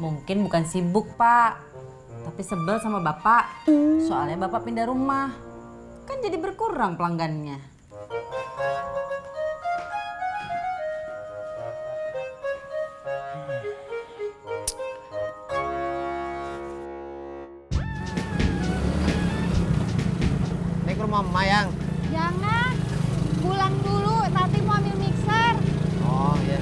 Mungkin bukan sibuk, Pak. Tapi sebel sama Bapak. Soalnya Bapak pindah rumah. Kan jadi berkurang pelanggannya. Ini ke rumah Emak yang? Jangan, pulang dulu. Tati mau ambil mixer. Oh iya.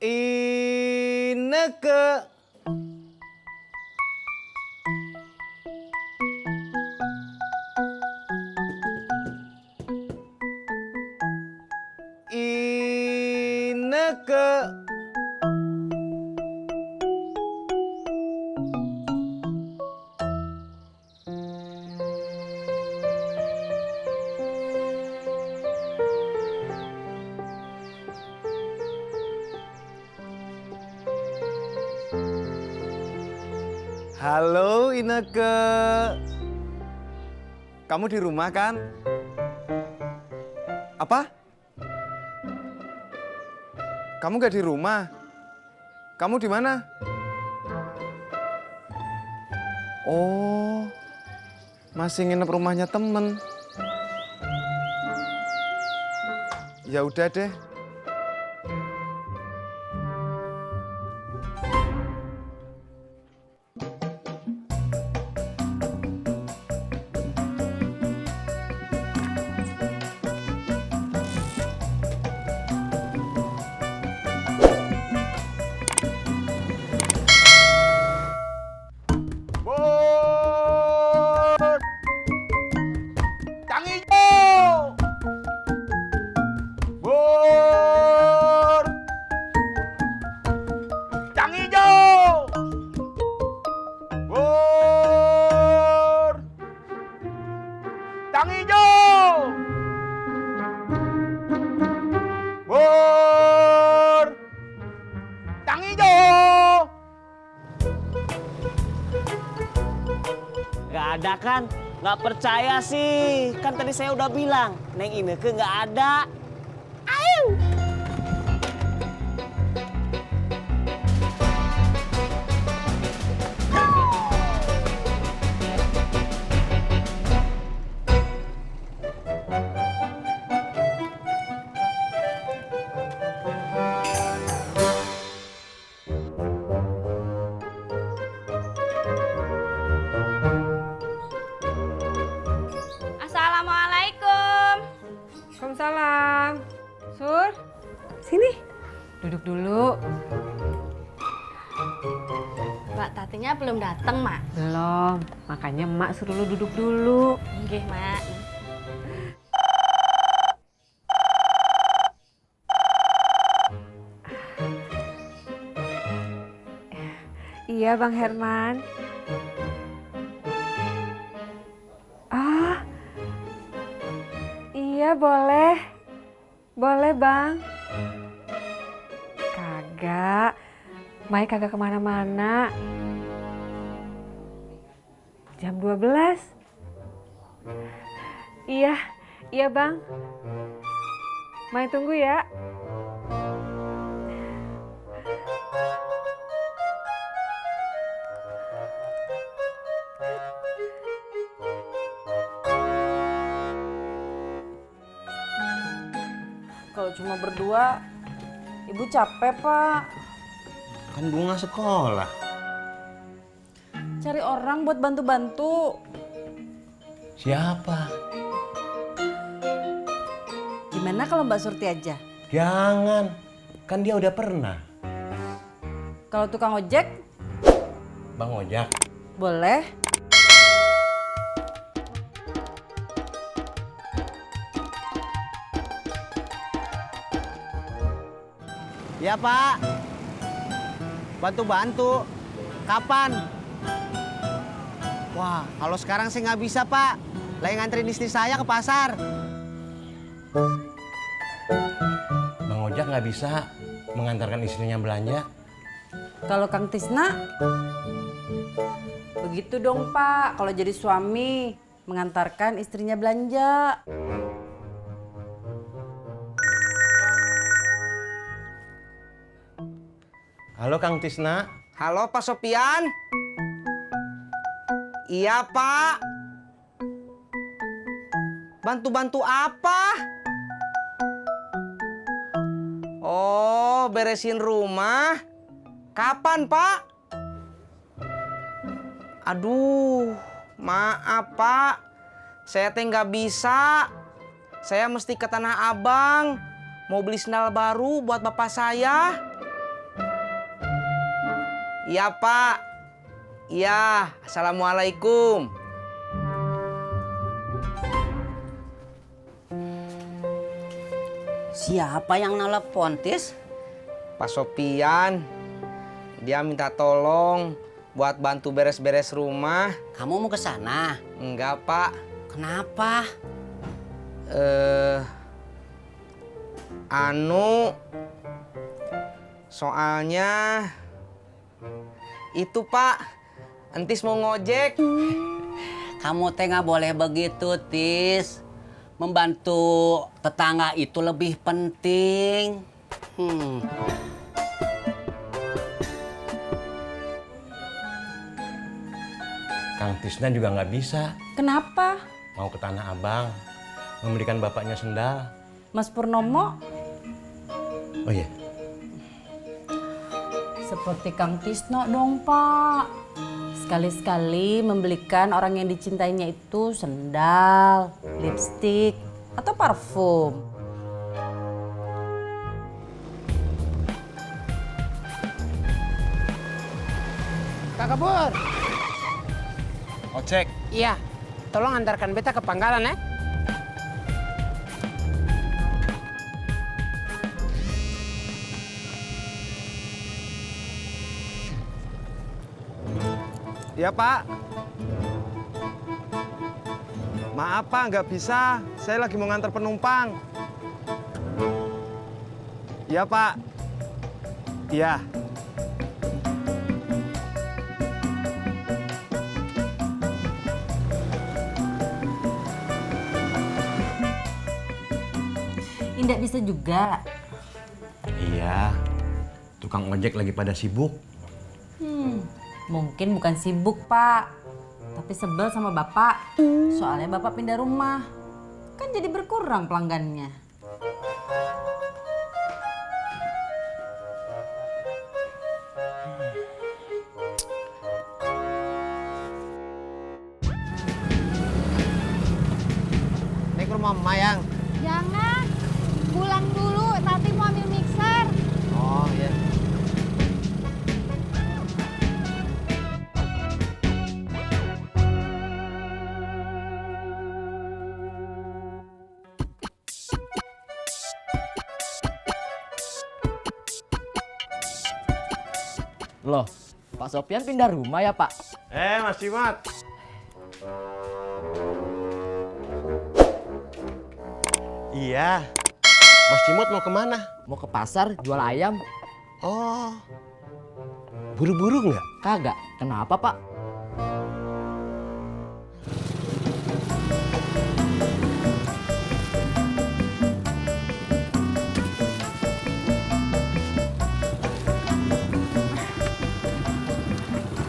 Ineke. Ineke. Halo Ineke. Kamu di rumah kan? Apa? Kamu gak di rumah? Kamu di mana? Oh, masih nginep rumahnya temen. Ya udah deh. Bur! Cang ijo! Bur! Cang ijo! Bur! Cang ijo! Bur! Cang ijo! Gak ada kan? Gak percaya sih. Kan tadi saya udah bilang, Neng Ineke gak ada. Ayo. Assalamualaikum. Waalaikumsalam. Sur, sini. Duduk dulu. Mbak Tatinya belum datang, Mak. Belum, makanya emak suruh lu duduk dulu. Nggih, Mak. Iya, Bang Herman. Ah, iya boleh. Boleh, Bang. Kagak. Mai kagak kemana-mana. Jam 12. Iya, iya Bang. Mai tunggu ya. Kalau cuma berdua, Ibu capek, Pak. Kan bunga sekolah. Cari orang buat bantu-bantu. Siapa? Gimana kalau Mbak Surti aja? Jangan. Kan dia udah pernah. Kalau tukang ojek, Bang Ojak. boleh. Ya Pak. Bantu-bantu. Kapan? Wah, kalau sekarang sih nggak bisa Pak. Lagi nganterin istri saya ke pasar. Bang Ojak nggak bisa mengantarkan istrinya belanja. Kalau Kang Tisna, begitu dong Pak. Kalau jadi suami, mengantarkan istrinya belanja. Halo Kang Tisna. Halo Pak Sopian. Iya Pak. Bantu-bantu apa? Oh, beresin rumah. Kapan Pak? Aduh, maaf Pak. Saya teh nggak bisa. Saya mesti ke Tanah Abang. Mau beli sendal baru buat bapak saya. Iya Pak. Iya, Assalamualaikum. Siapa yang nelpon, Tis? Pak Sopian, dia minta tolong buat bantu beres-beres rumah. Kamu mau ke sana? Enggak Pak. Kenapa? Soalnya itu Pak, entis mau ngojek. Kamu teh nggak boleh begitu, Tis. Membantu tetangga itu lebih penting. Kang Tisna juga nggak bisa. Kenapa? Mau ke Tanah Abang, membelikan bapaknya sendal. Mas Purnomo Oh iya, seperti Kang Tisno dong Pak. Sekali-sekali membelikan orang yang dicintainya itu sendal, lipstik, atau parfum. Kakak Pur, ojek. iya, tolong antarkan beta ke Pangkalan ya. Ya Pak. Maaf Pak, nggak bisa. Saya lagi mau ngantar penumpang. Ya Pak. Iya. Tidak bisa juga. Iya, tukang ojek lagi pada sibuk. Mungkin bukan sibuk Pak, tapi sebel sama Bapak. Soalnya Bapak pindah rumah, kan jadi berkurang pelanggannya. Ini ke rumah Mayang. Jangan. Pulang dulu, Tati mau ambil mixer. Oh iya. Loh, Pak Sopian pindah rumah ya, Pak? Mas Cimat. Iya. Mas Cimot mau kemana? Mau ke pasar jual ayam? Oh, buru-buru nggak? Kagak. Kenapa, Pak?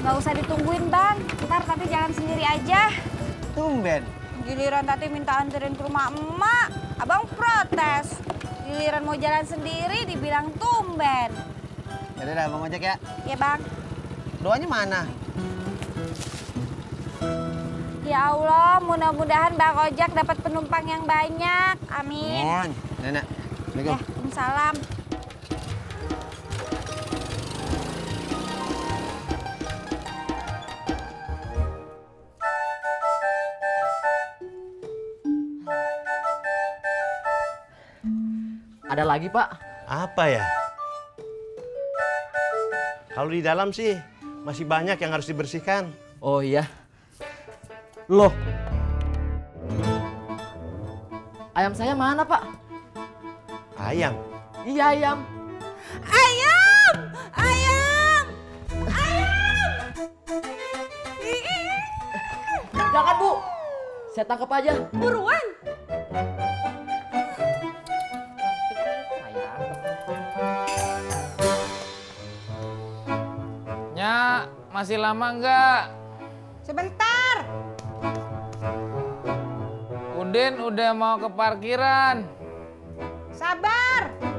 Nggak usah ditungguin Bang, ntar Tati jalan sendiri aja. Tumben. Giliran Tati minta anterin ke rumah emak, Abang protes. Giliran mau jalan sendiri dibilang tumben. Yaudah dah, Bang ojek ya. Ya Bang. Doanya mana? Ya Allah, mudah-mudahan Bang Ojek dapat penumpang yang banyak. Amin. Mohon. Nenek. Ya, salam. Ada lagi, Pak? Apa ya? Kalau di dalam sih masih banyak yang harus dibersihkan. Oh iya. Loh. Ayam saya mana, Pak? Ayam. Iya, ayam. Ayam! Ayam! Jangan, Bu. Saya tangkap aja. Buruan. Nya, masih lama nggak? Sebentar. Udin udah mau ke parkiran. Sabar.